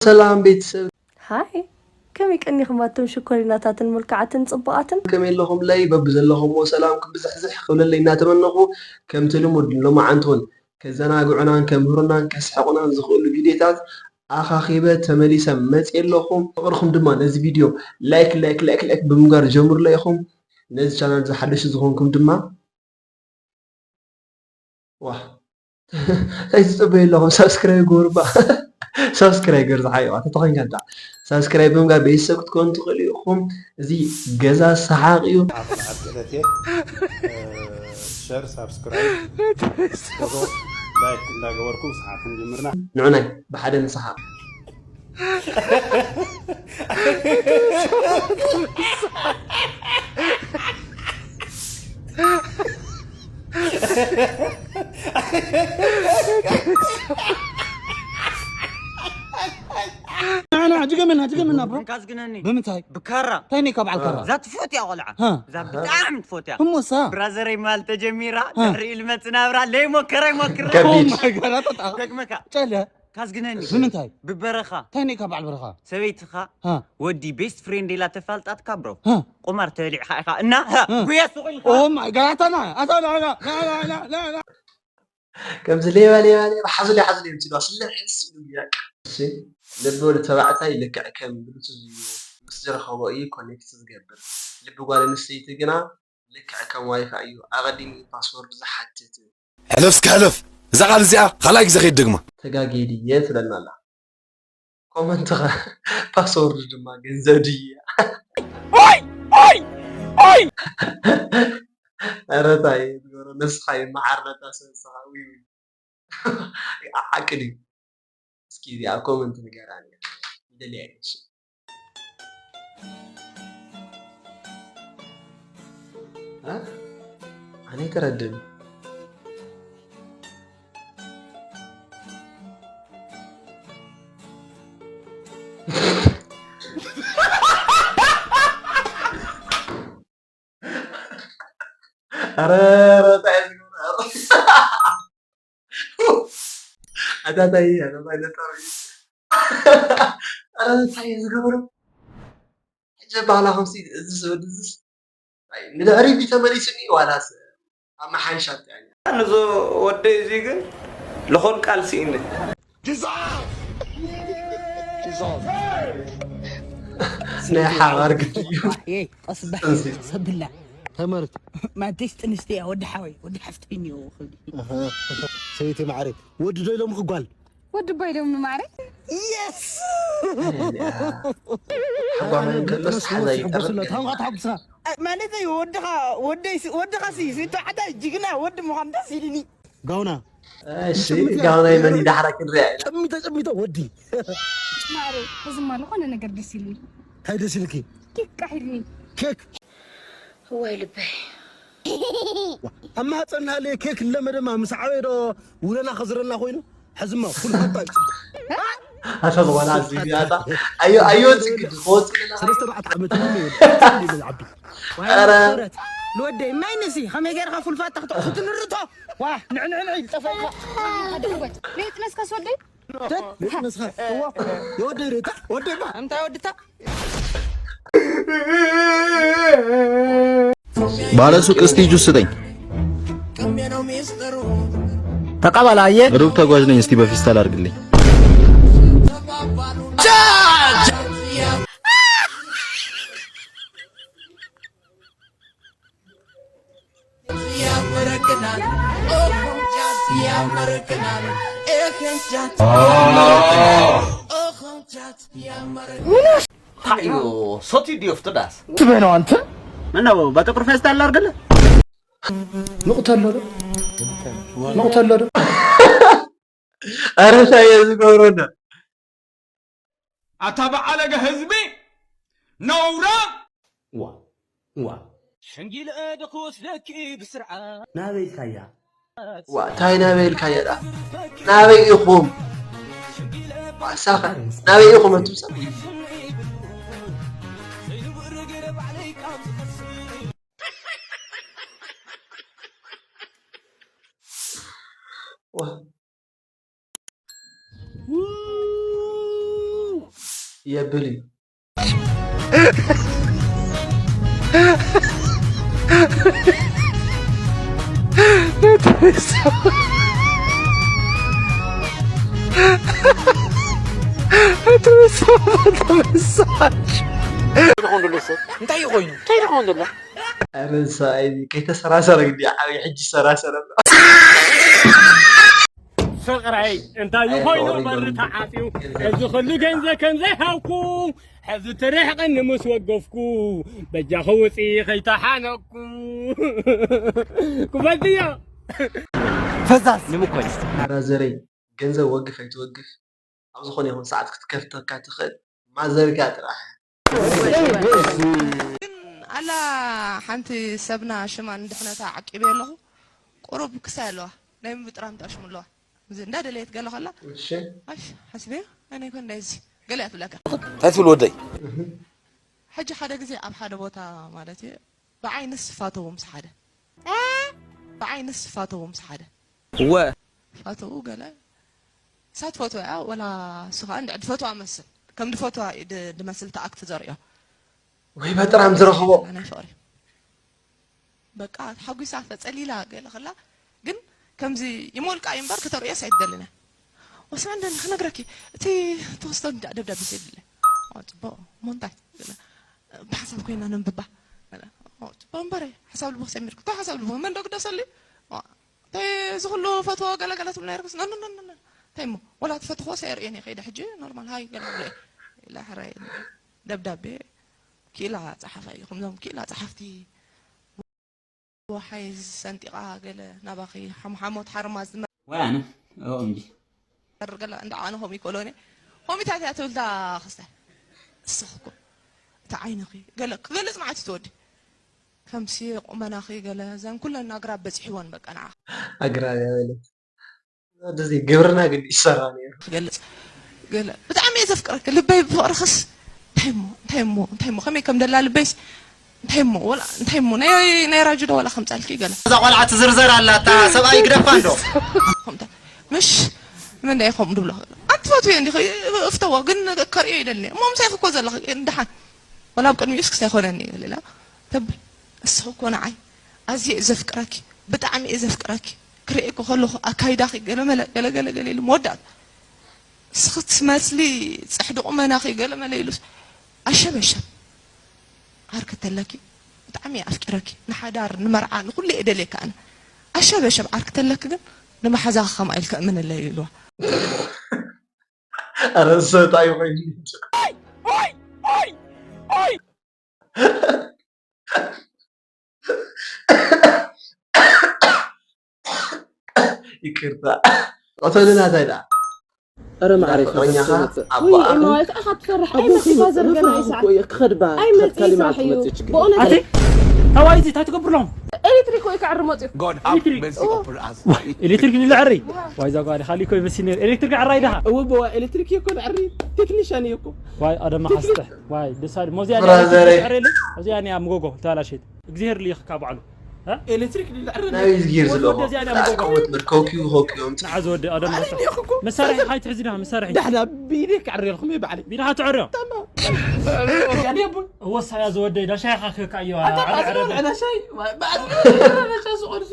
ሰላም ቤተሰብ። ሃይ፣ ከመይ ቀኒኹም ኣቱም ሽኮሪናታትን ምልኩዓትን ጽቡቓትን? ከመይ ኣለኹምለይ? በብዘለኹምዎ ሰላምኩም ብዝሕዝሕ ክብለለይ እናተመነኹ፣ ከምቲ ልሙድ ሎማዓንቲ እውን ከዘናግዑናን ከምህሩናን ከስሕቑናን ዝኽእሉ ቪድዮታት ኣኻኺበ ተመሊሰ መፅየ ኣለኹ። ፍቕርኹም ድማ ነዚ ቪድዮ ላይክ ላይክ ላይክ ላይክ ብምግባር ጀምሩለይ ኢኹም። ነዚ ቻናል ዝሓደሹ ዝኾንኩም ድማ ዋ እንታይ ትፅበዩ ኣለኹም? ሳብስክራይብ ግበሩ እባ። ሳብስክራይብ ገር ዝሓይዋ ተተኸንካ እንዳ ሳብስክራይብ ብምግባር ቤተሰብ ክትኮኑ ትኽእሉ ኢኹም። እዚ ገዛ ሰሓቕ እዩ። ኣብ ክልኣት ክእለት እየ ሸር ሳብስክራይብ ፎቶ ላይክ እንዳገበርኩም ሰሓቕ ክንጅምርና። ንዑናይ ብሓደ ንሰሓቕ። ንዓና ድገመና ድገመና ብሮ ካዝግነኒ ብምንታይ ብካራ እንታይ ነካ በዓል ካራ እዛ ትፈትያ ቆልዓ ሀ እዛ ብጣዕሚ ትፈትያ እሞሳ ብራዘረይ ማል ተጀሚራ ድሕሪ ኢሉ መፅእ ናብራ ለይሞከረ ይሞክረ ከቢድ ማይ ጋራ ጠጣ ደግመካ ጨለ ካዝግነኒ ብምንታይ ብምንታይ ብበረኻ እንታይ ነካ በዓል በረኻ ሰበይትኻ ሀ ወዲ ቤስት ፍሬንድ ኢላ ተፋልጣትካ ብሮ ሀ ቁማር ተበሊዕኻ ኢኻ እና ሀ እ። ጉያ ሱቕ ኢልካ ኦ ማይ ጋራ ተና ኣታ ና ና ና ና ና ና ከምዚ ሌባ ሌባ ሌባ ሓዙለይ ሓዙለይ ምፅልዋ ስለሕስ ኢሉ በቃ እሺ ልቢ ወዲ ተባዕታይ ልክዕ ከም ብሉቱዝ እዩ ምስ ዝረኸቦ እዩ ኮኔክት ዝገብር ልቢ ጓል ኣንስተይቲ ግና ልክዕ ከም ዋይፋይ እዩ ኣቐዲሙ እዩ ፓስወርድ ዝሓትት ሕለፍ እስከ ሕለፍ እዛ ቃል እዚኣ ካልኣይ ግዜ ከይትደግማ ተጋግየ ድየ ትብለና ኣላ ኮመንትኻ ፓስወርድ ድማ ገንዘብ ድያ ኧረ ታይ ትገብሮ ነስኻ ይመዓር ነታ ሰብ ንስኻ ውይ ውይ ሓቂ ድዩ እስኪ እዚኣ ኮመንት ንገራኒ ይደልያ እየ እሺ ኣነ ኣይተረድእን ኧረ ታይ ኣታታይ ኣታታይ ነጣሪ ኣረ እንታይ ዝገብሮ ሕጂ ባህላ ከምሲ እዚ ዝወዲ ዝስ ንድሕሪት ተመሊሱኒ ዋላስ ኣመሓይሻ ንዞ ወደይ እዚ ግን ልኾን ቃል ስኢነ ናይ ሓባር ግዲ እዩ ዋየ ቀስ በል ሰብላ ተመርት ማንቴስ ጥንስቲ እያ ወዲ ሓወይ ወዲ ሓፍተይ እኒኦ ክብል ሰበይቲ ማዕረ ወዲ ዶ ኢሎም ክጓል ወዲ ባይ ሎም ንማዕረ የስ ሓጓመን ከሎስ ሓዛ ይጠርጥ ታንኳ ተሓጉስካ ማለተይ ወድኻ ወደይ ወድኻ ሲ ስቶ ሓታ ጅግና ወዲ ምዃን ደስ ኢልኒ ጋውና እሺ ጋውና ይመኒ ዳሕራ ክንሪኣ ኢና ጨሚተ ጨሚተ ወዲ ማዕረ እዝማ ዝኾነ ነገር ደስ ኢልኒ እንታይ ደስ ኢልኪ ኬክ ቃሒድኒ ኬክ እዋይ ልበይ ኣብ ማህፀና ሃለየ ኬክ ለመደማ ምስ ዓበየ ዶ ውለና ከዝረና ኮይኑ ሕዝማ ፉል ፋታ እዩ ኣታ ዝኾነ ኣብዚ ቢያታ ኣዮ ኣዮ ጽግድ ክወጽእ ለና ሰለስተ ኣርባዕተ ዓመት ይብል ዓቢ ኧረ ንወደይ ማይ ንሲ ከመይ ገርካ ፉል ፋታ ክትዕኹት ንርቶ ዋ ንዕንዕንዒ ጠፈእካ ቤት ነስካ ስወደይ የወደይ ሬታ ወደይ ባ እንታይ ወድታ ባለሱቅ እስቲ ጁስ ስጠኝ። ተቀበል አየ። ሩቅ ተጓዥ ነኝ። እስቲ በፊስታል አርግልኝ። ታዩ ሰቲ ድዮ ፍትዳስ ትበይ ነው አንተ ምነው በጥቁር ፌስታል ላርግልህ ንቁተሎ ዶ ንቁተሎ ዶ ኧረ ታይ ዝገብረና ኣታ በዓለገ ህዝቢ ነውራ ዋ ዋ ሸንጊለ ዶ ክወስደኪ ብስርዓት ናበይ ኢልካያ ዋ እንታይ ናበይ ኢልካያ ደኣ ናበይ ኢኹም ዋሳኸ ናበይ ኢኹም ኣቱም ሰብ ዋ የብል እዩ። እንታይ ይኾን ዘሎ ሰብ? እንታይ ይኾይኑ? እንታይ ይኾን ዘሎ? ርንሳ ከይተሰራሰረ ግዲ ዓብይ ሕጂ ሰራሰረ። ፍቕረይ እንታይ ኮይኑ በሪ ተዓፅዩ እዚ ኩሉ ገንዘብ ከም ዘይሃብኩ ሕዚ ትርሕቕኒ ምስ ወገፍኩ በጃኺ ውፅኢ ከይተሓነቅኩ ክፈልጥዮ ፈዛዝ ንምኮን ብራዘረይ ገንዘብ ወግፍ ኣይትወግፍ ኣብ ዝኾነ ይኹን ሰዓት ክትከፍተካ ትኽእል ማዘርካ ጥራሕ ግን ኣላ ሓንቲ ሰብና ሽማ ንድሕነታ ዓቂበ ኣለኹ ቁሩብ ክሳይ ኣለዋ ናይ ምብጥራም ትኣሽሙ ኣለዋ እዚ እንዳደለየት ገለ ከላ ኣሽ ሓስበዮ ኣነ ይኮን እንዳይዚ ገለ እያ ትብለካ እንታይ ትብል ወደይ ሕጂ ሓደ ግዜ ኣብ ሓደ ቦታ ማለት እዩ ብዓይንስ ፋተዎ ምስ ሓደ ብዓይንስ ፋተዎ ምስ ሓደ እወ ፋተው ገለ ሳትፈትዋ እያ ወላ እሱ ከዓ እንድዕ ድፈትዋ መስል ከም ድፈትዋ ድመስል ተኣክት ዘርእዮ ወይ በጥራም ዝረኽቦ ናይ ፍቕሪ በቃ ሓጒሳ ፈፀሊላ ገለ ከላ ግን ከምዚ ይሞልቃ እዩ እምበር ክተርእዮስ ኣይትደልን እያ ወስማ እንደ ክነግረኪ እቲ ተወስዶ እንዳ ደብዳቤ ሰድለ ፅቡቅ እሞ እንታይ ብሓሳብ ኮይና ነንብባ ፅቡቅ እምበር ሓሳብ ልቦ ሰሚርኩ እንታይ ሓሳብ ልቦ መን ዶ ግደሰሉ እንታይ እዚ ኩሉ ፈትዎ ገለገለ ትብሉ ነይርክስ ኖ ኖ ኖ እንታይ እሞ ወላ ትፈትኽዎ ሰየርእየን እየ ከይደ ሕጂ ኖርማል ሃይ ገለ ብሎ ኢላ ሕራይ ደብዳቤ ክኢላ ፀሓፋ እዩ ከምዞም ክኢላ ፀሓፍቲ ወሓይ ሰንጢቓ ገለ ናባኺ ሓሞሓሞት ሓርማዝ ዝመ ወይ ኣነ ኦምጂ ገለ እንዳ ኣነ ሆም ይኮሎኔ ሆሚታት እያ ትብል እታ ክስተ እስኽኮ እቲ ዓይንኺ ገለ ክገልፅ መዓት ትወዲ ከምሲ ቁመናኺ ገለ ዘን ኩለን ኣግራብ በፂሕወን በቃ ንዓ ኣግራብ እያ በለት ወደዚ ግብርና ግን ይሰራ ነይሩ ክገልፅ ገለ ብጣዕሚ እየ ዘፍቅረኪ ልበይ ብፍቅርኽስ እንታይ እሞ እንታይ እሞ እንታይ እሞ ከመይ ከም ደላ ልበይስ እንታይ እሞ ወላ እንታይ እሞ ናይ ናይ ራጁ ዶ ወላ ከምፃልኪ ገለ እዛ ቆልዓ ትዝርዘር ኣላ እታ ሰብኣይ ይግደፋ እንዶ ከምታ ምሽ ምን ዳይ ኸም ድብሎ ኣትፈቱ እንዲ እፍተዋ ግን ከርእዮ ይደሊ እሞ ምሳይ ክኮ ዘለኺ እንድሓን ወላ ኣብ ቅድሚኡስ ክሳይ ኮነኒ ይብል ኢላ ተብል እስኺ እኮ ንዓይ ኣዝየ እየ ዘፍቅረኪ ብጣዕሚ እየ ዘፍቅረኪ ክርእየኪ ከለኹ ኣካይዳኺ ገለመለ ገለገለገለ ኢሉ መወዳእታ እስኺ ትመስሊ ፅሕዲ ቁመናኺ ገለመለ ኢሉስ ኣሸበሸብ ዓርኪ ተለኪ ብጣዕሚ እየ ኣፍቂረኪ ንሓዳር ንመርዓ ንኩሉ እየ ደልየኪ ኣነ ኣሸበሸብ ዓርኪ ተለኪ ግን ንመሓዛኺ ከምኣ ኢልኪ እምንለይ ኢልዋ ኣረ ዝሰብጣ ይኾይኑ ይቅርታ ቀተልና እንታይ ደኣ ኧረ ማዕረይ ፍቅረኛኻ ኣቦኣ ማለት ኣኻ ትፈርሕ ኣይመጽእ ፋዘር ገና ኣይሰዓት ክኸድባ ኣይመጽእ ስራሕ እዩ ብእውነት ኣቲ ታዋይዚ እንታይ ትገብርሎም ኤሌክትሪክ ወይ ክዕሪ መጽኡ ኤሌክትሪክ ንልዕሪ ዋይ ዛ ጓዲ ካሊ ኮይ መሲኔር ኤሌክትሪክ ዕራይ ደሃ እወ በዋ ኤሌክትሪክ እኮ ንዕሪ ቴክኒሻን እኮ ዋይ ኣደማ ሓስተ ዋይ ደሳድ ሞዚያ ብራዘረይ። ዕሬለይ ሞዚያ ኒያ ምጎጎ ተባላሸት እግዚኣብሔር ልይኽካ ባዕሉ ኤሌክትሪክ ንልዕሪ ናይ ዝጊር ዝለዎ ወደዚያ ኒያ ምጎጎ ወጥመድ ኮኪዩ ኮኪዮም ንዓ ዝወደ ኣደማ ሓስተ መሳርሒ ሓይ ትሕዚ ደሃ መሳርሒ ዳሕና ቢደ ክዕሬልኩም ባዕለይ ቢድኻ ትዕርዮ እወሳያ ዝወደይ ዳሻይኻ ክህካ እዮ ሻይ ባዕሉ ሻ ዝቆርሱ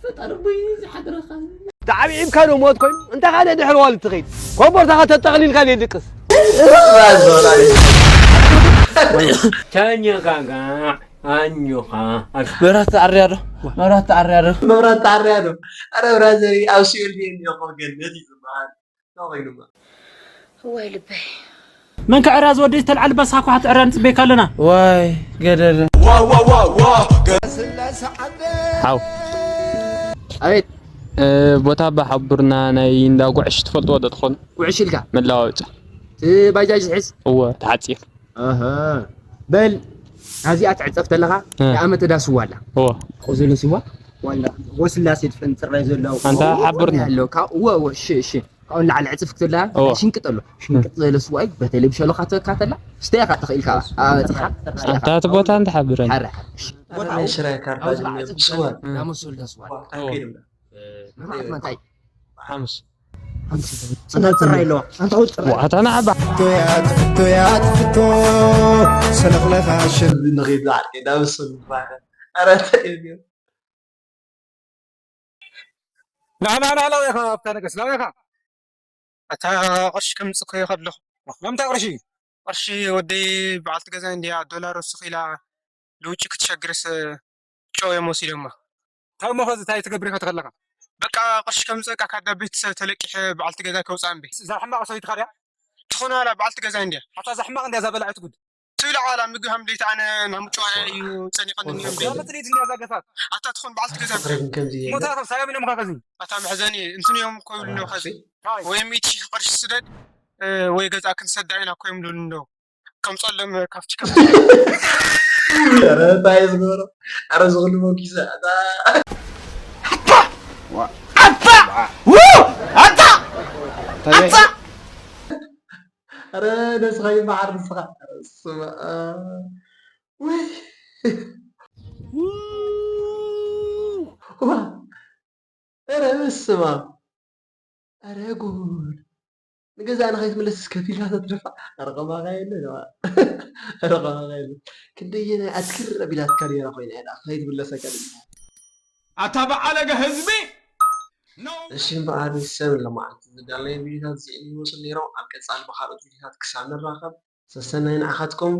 ፈጣሪ ቦይ ዝሓድረኻ ተዓቢዒምካ ዶ ሞት ኮይኑ እንታይ ካልእ ድሕሪ ዋሉ ትኸይድ ኮቦርታኻ ተጠቕሊልካ ደድቅስ ተኛጋጋ ኣኞኻ መብራት ተዓርያ ዶ መብራት ተዓርያ ዶ መብራት ተዓርያ ዶ ኣረ ብራዘር ኣብ ሲኦል ድየ እኒኦ ገነት እዩ ዝበሃል እንታይ ኮይኑማ እዋይ ልበይ መን ክዕርያ ዝወደይ ዝተልዓል በሳ ኳ ክትዕርያ ንፅበየካ ኣለና ዋይ ገደለ ሓው ኣቤት ቦታ ኣባ ሓቡርና ናይ እንዳ ጉዕሽ ትፈልጥዎ ዶ ትኾኑ ጉዕሽ ኢልካ መለዋወጫ እቲ ባጃጅ ዝሕዝ እወ ተሓፂር በል ናዚኣ ትዕፀፍ ተለኻ የኣመተ ዳ ስዋ ኣላ እወ ኣብኡ ዘሎ ስዋ ዋላ ወስላሴ ትፈንፅር ናይ ዘሎ ኣንታ ሓብርና ኣለካ እወ እወ እሺ እሺ ካብኡ ንላዕሊ ዕፅፍ ክትብላ ሽንቅጥ ኣሎ ሽንቅጥ ዝበለ ስዋ እዩ በተለይ ብሸሎኻ ትበካ ተላ ስተያኻ ትኽእል ካብ ኣበፂኻ ኣንታ እቲ ቦታ እንተሓብረን ናይ ሽራይ ካርታ ዝመፅእ ስዋ ናመሰሉ ዳ ስዋ ንመዓት መታይ ሓሙስ ጽናጽራ ኢለዋ። ኣንተ ኸው ጽናጽራ። ዋታ ንዓባ። ፍቶያት ፍቶያት ፍቶ ሰለኽለኻ ሽር ንኺድ ዓርከይ ዳብስን ባረ ኣረ ተይብዮ ና ና ና ላው ኢኻ ኣብታ ነገስ ላው ኢኻ ኣታ ቅርሺ ከምጽእ ከለኹ ለምንታይ ቅርሺ ቅርሺ ወደይ በዓልቲ ገዛ እንድያ ዶላር ወስኽ ኢላ ልውጭ ክትሸግርስ ጨው እዮም ወሲዶማ እንታይ እሞ ኸዚ እንታይ ትገብር ኢኻ ተኸለኻ በቃ ቅርሺ ከምጽእ ቃ ካዳ ቤተሰብ ተለቂሐ በዓልቲ ገዛ ከውፅኣ እምቢ እዛ ሕማቕ ሰበይትኻ ድያ ትኾነ ዋላ በዓልቲ ገዛ እንድያ ሓታ እዛ ሕማቕ እንድያ እዛ በላዒት ጉድ ትብላዕ ዋላ ምግቢ ሃምደይቲ ኣነ ናምጭዋ እዩ ጸኒቐኒ እዮም ደይ መትሊት እንድያ እዛ ገፋት ኣታ ትኾን በዓልቲ ገዛ እንድያ ፍቕሪ ግን ከምዚ የለ ሞታ ካብ ሳዮም ኢሎም ኸዚ ኣታ መሕዘኒ እንትን እዮም ኮይሉ እንዶ ኸዚ ታይ ወይ ሚእቲ ሺሕ ቅርሺ ስደድ እ፣ ወይ ገዛ ክንሰዳ ኢና ኮይም ሉል እንዶ ከምጸሎም ካብቲ ካብ ኧረ እንታይ እዩ ዝገብሮ ኧረ ዝኽሉ መጊሰ ኣታ ኣታ ው ኣታ ኣታ ኧረ ነስኻ ይመሓር ንስኻ ኧረ ስማ እ፣ ውይ ዋ ኧረ በስመ ኣብ ኧረ ጉድ ንገዛእና ከይትምለስስ ከፊልካ ተትደፋእ ኧረ ከማኻ የለ ደማ ኧረ ከማኻ የለ ክንደየናይ ኣትክር ኣቢላትካ ነይራ ኮይና እያ ደኣ ከይትምለሰካ ደሊኻ ኣታ በዓለገ ህዝቢ እሺ እምበኣር ሰብ ሎማዓንቲ ዝዳለናዮ ቪድዮታት እዚኦም ይመስሉ ነይሮም ኣብ ቀፃሊ ብካልኦት ቪድዮታት ክሳብ ንራኸብ ሰሰናዩ ንዓኻትኩም